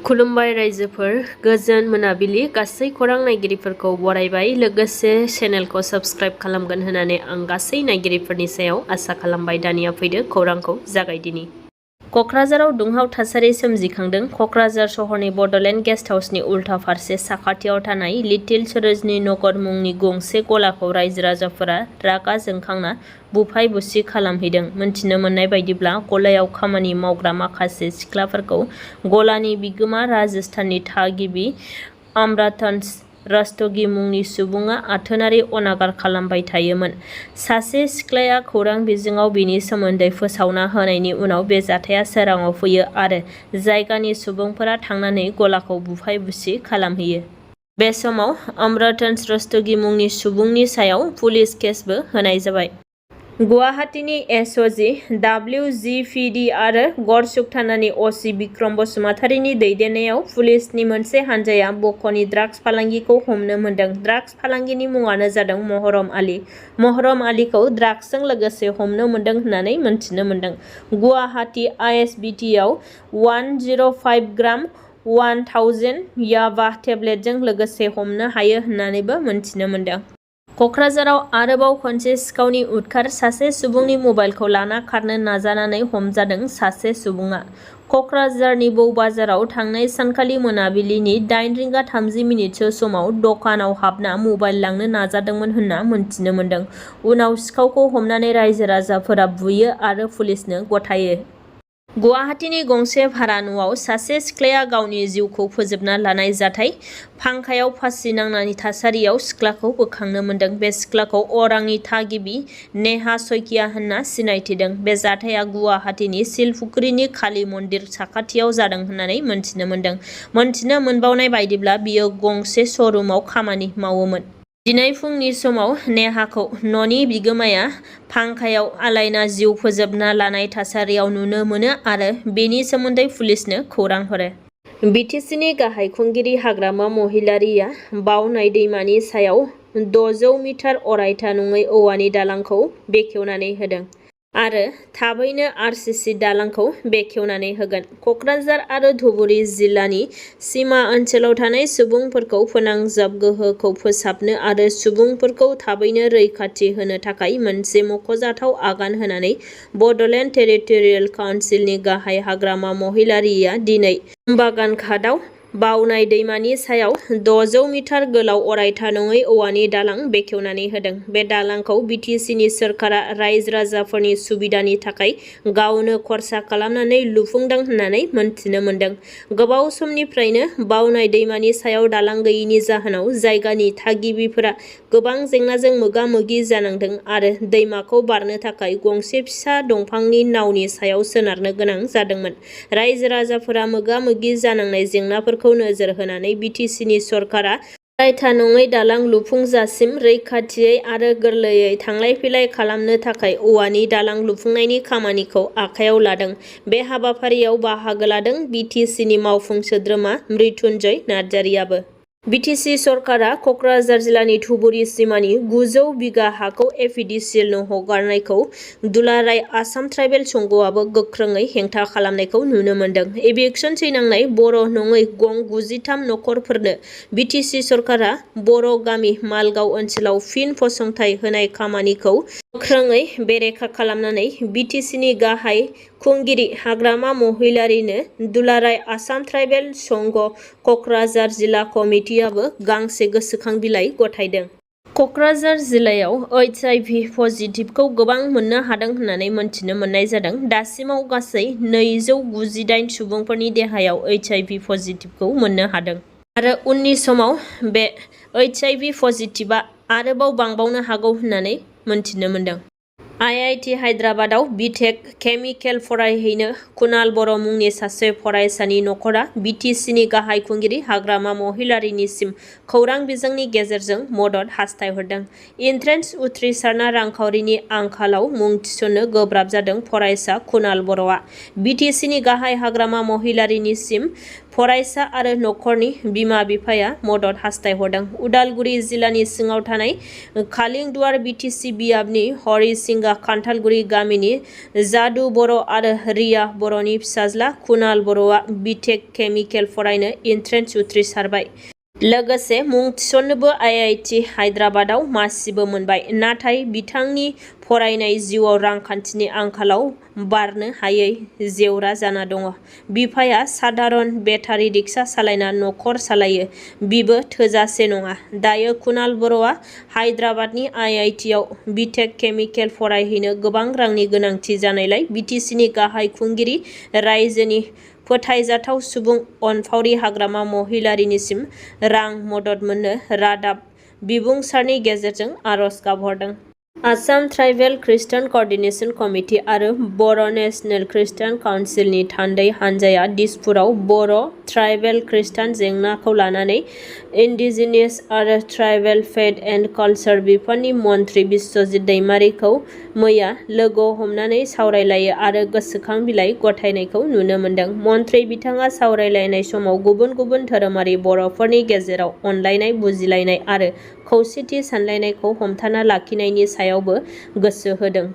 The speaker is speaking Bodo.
खुलुमबाय रायजोफोर, गोजोन मोनाबिलि गासै खौरां नायगिरिफोरखौ बरायबाय। लोगोसे चेनेलखौ साबस्क्राइब खालामगोन होननानै आं गासै नायगिरिफोरनि सायाव आसा खालामबाय। दानिया फैदो खौरांखौ जागायदिनि। क'क्राझाराव दुंहाव थासारि सोमजिखांदों। क'क्राझार सहरनि बड'लेण्ड गेस्ट हाउसनि उल्था फारसे साखाथियाव थानाय लिटिल सरोजनी नगर मुंनि गंसे गलाखौ रायजो राजाफोरा रागा जोंखांना बुफाय बुसि खालामहैदों। मोनथिनो मोननाय बायदिब्ला गलायाव खामानि मावग्रा माखासे सिख्लाफोरखौ गलानि बिगोमा राजस्थाननि थागिबि अमृतन्स रस्तगी मुंनि सुबुङा आथोनारि अनागार खालामबाय थायोमोन। सासे सिख्लाया खौरां बिजोङाव बेनि सोमोन्दै फोसावना होनायनि उनाव बे जाथाया सोराङाव फैयो आरो जायगानि सुबुंफोरा थांनानै गलाखौ बुफाय बुसि खालामहैयो। बे समाव अमृतन्स रस्तगी मुंनि सुबुंनि सायाव पुलिस केसबो होनाय जाबाय। गुवाहाटीनि एसअजि, WGPD आरो गरसुक थानानि असि बिक्रम बसुमतारीनि दैदेननायाव पुलिसनि मोनसे हानजाया बक'नि ड्राग्स फालांगिखौ हमनो मोनदों। ड्राग्स फालांगिनि मुङानो जादों महरम आली। महरम आलीखौ ड्राग्सजों लोगोसे हमनो मोनदों होननानै मोनथिनो मोनदों। गुवाहाटी ISBTआव 105 ग्राम 1000 याबा टेब्लेटजों लोगोसे हमनो हायो होननानैबो मोनथिनो मोनदों। क'क्राझाराव आरोबाव खनसे सिखावनि उदखार। सासे सुबुंनि मबाइलखौ लाना खारनो नाजानानै हमजादों सासे सुबुङा। क'क्राझारनि बौबाजाराव थांनाय सानखालि मोनाबिलिनि 8:30 समाव दखानाव हाबना मबाइल लांनो नाजादोंमोन होनना मोनथिनो मोनदों। उनाव सिखावखौ हमनानै रायजो राजाफोरा बुयो आरो पुलिसनो गथायो। गुवाहाटीनि गंसे भारा न'आव सासे सिख्लाया गावनि जिउखौ फोजोबना लानाय जाथाय। फांखायाव फासि नांनाय थासारियाव सिख्लाखौ बोखांनो मोनदों। बे सिख्लाखौ अरांनि थागिबि नेहा सइकिया होनना सिनायथिदों। बे जाथाया गुवाहाटीनि सिलपुखुरिनि काली मन्दिर साखाथियाव जादों होननानै मोनथिनो मोनदों। मोनथिनो मोनबावनाय बायदिब्ला बियो गंसे श'रुमाव खामानि मावोमोन। दिनै फुंनि समाव नेहाखौ न'नि बिगोमाया फांखायाव आलायना जिउ फोजोबना लानाय थासारियाव नुनो मोनो आरो बेनि सोमोन्दै पुलिसनो खौरां हरो। BTCनि गाहाय खुंगिरि हाग्रामा महिलारीया बावनाय दैमानि सायाव 600 मिटार अरायथा नङै औवानि दालांखौ बेखेवनानै होदों आरो थाबैनो RCC दालांखौ बेखेवनानै होगोन। क'क्राझार आरो धुबुरी जिल्लानि सिमा ओनसोलाव थानाय सुबुंफोरखौ फोनांजाब गोहोखौ फोसाबनो आरो सुबुंफोरखौ थाबैनो रैखाथि होनो थाखाय मोनसे मख'जाथाव आगान होनानै बड'लेण्ड टेरिटरियेल काउन्सिलनि गाहाय हाग्रामा महिलारीया दिनै बागान घाटआव बावनाय दैमानि सायाव 600 मिटार गोलाव अरायथा नङै औवानि दालां बेखेवनानै होदों। बे दालांखौ BTCनि सोरखारा रायजो राजाफोरनि सुबिदानि थाखाय गावनो खरसा खालामनानै लुफुंदों होननानै मोनथिनो मोनदों। गोबाव समनिफ्रायनो बावनाय दैमानि सायाव दालां गैयैनि जाहोनाव जायगानि थागिबिफोरा गोबां जेंनाजों मोगा-मोगि जानांदों आरो दैमाखौ बारनो थाखाय गंसे फिसा दंफांनि नावनि सायाव सोनारनो गोनां जादोंमोन। रायजो राजाफोरा मोगा-मोगि जानांनाय जेंनाफोरखौ नोजोर होनानै BTCनि सरकारा अरायथा नङै दालां लुफुंजासिम रैखाथियै आरो गोरलैयै थांलाय-फैलाय खालामनो थाखाय औवानि दालां लुफुंनायनि खामानिखौ आखायाव लादों। बे हाबाफारियाव बाहागो लादों BTCनि मावफुं सोद्रोमा मृत्युन्जय नार्जारियाबो। BTC सरकारा क'क्राझार जिल्लानि धुबुरी सिमानि 900 बिगा हाखौ APDCL नो हगारनायखौ दुलाराय आसाम ट्राइबेल संघआबो गोख्रोङै हेंथा खालामनायखौ नुनो मोनदों। एभिक्सन सैनांनाय बर' नङै गं 93 नखरफोरनो BTC सरकारा बर' गामि मालगाव ओनसोलाव फिन फसंथाइ होनाय खामानिखौ गोख्रोङै बेरेखा खालामनानै BTCनि गाहाय खुंगिरि हाग्रामा महिलारीनो दुलाराय आसाम ट्राइबेल संघ क'क्राझार जिल्ला कमिटिआबो गांसे गोसोखां बिलाइ गथायदों। क'क्राझार जिल्लायाव HIV पजिटिभखौ गोबां मोननो हादों होननानै मोनथिनो मोननाय जादों। दासिमाव गासै 298 सुबुंफोरनि देहायाव HIV पजिटिभखौ मोननो हादों आरो उननि समाव बे HIV पजिटिभआ आरोबाव बांबावनो हागौ होननानै मोनथिनो मोनदों। IIT हायद्राबादाव बिटेक केमिकेल फरायहैनो कुणाल बर' मुंनि सासे फरायसानि नखरा BTCनि गाहाय खुंगिरि हाग्रामा महिलारीनिसिम खौरां बिजोंनि गेजेरजों मदद हास्थायहरदों। इन्ट्रेन्स उथ्रिसारना रांखावरिनि आंखालाव मुं थिसननो गोब्राब जादों फरायसा कुणाल बर'आ। BTCनि गाहाय हाग्रामा महिलारीनिसिम फरायसा आरो नखरनि बिमा-बिफाया मदद हास्थायहरदों। उदालगुरि जिल्लानि सिङाव थानाय खालिंदुवार बिटिसि बियाबनि हरिसिंगा खान्थालगुरि गामिनि जादु बर' आरो रिया बर'नि फिसाज्ला कुणाल बर'आ बिटेक केमिकेल फरायनो एन्ट्रेन्स उथ्रिसारबाय। लोगोसे मुं थिसननोबो आइआइटि हायद्राबादाव मासिबो मोनबाय। नाथाय बिथांनि फरायनाय जिउआव रांखान्थिनि आंखालाव बारनो हायै जेवरा जाना दङ। बिफाया साधारन बेटारि रिक्सा सालायना नखर सालायो। बिबो थोजासे नङा। दायो कुणाल बर'आ हायद्राबादनि आइआइटिआव बिटेक केमिकेल फरायहैनो गोबां रांनि गोनांथि जानायलाय बिटिसिनि गाहाय खुंगिरि रायजोनि फोथायजाथाव सुबुं अनफावरि हाग्रामा महिलारिनिसिम रां मदद मोननो रादाब बिबुंसारनि गेजेरजों आरज गाबहरदों। आसाम ट्राइबेल खृष्टान क'अर्डिनेशन कमिटि आरो बर' नेशनेल खृष्टान काउन्सिलनि थान्दै हान्जाया दिसपुराव बर' ट्राइबेल खृष्टान जेंनाखौ लानानै इन्डिजिनियास आरो ट्राइबेल फेथ एन्ड कालचार बिफाननि मन्थ्रि बिस्वजित दैमारिखौ मैया लोगो हमनानै सावरायलायो आरो गोसोखां बिलाइ गथायनायखौ नुनो मोन्दों। मन्थ्रि बिथाङा सावरायलायनाय समाव गुबुन गुबुन धोरोमारि बर'फोरनि गेजेराव अनलायनाय, बुजिलायनाय आरो खौसेथि सानलायनायखौ हमथाना लाखिनायनि सायावबो गोसो होदों।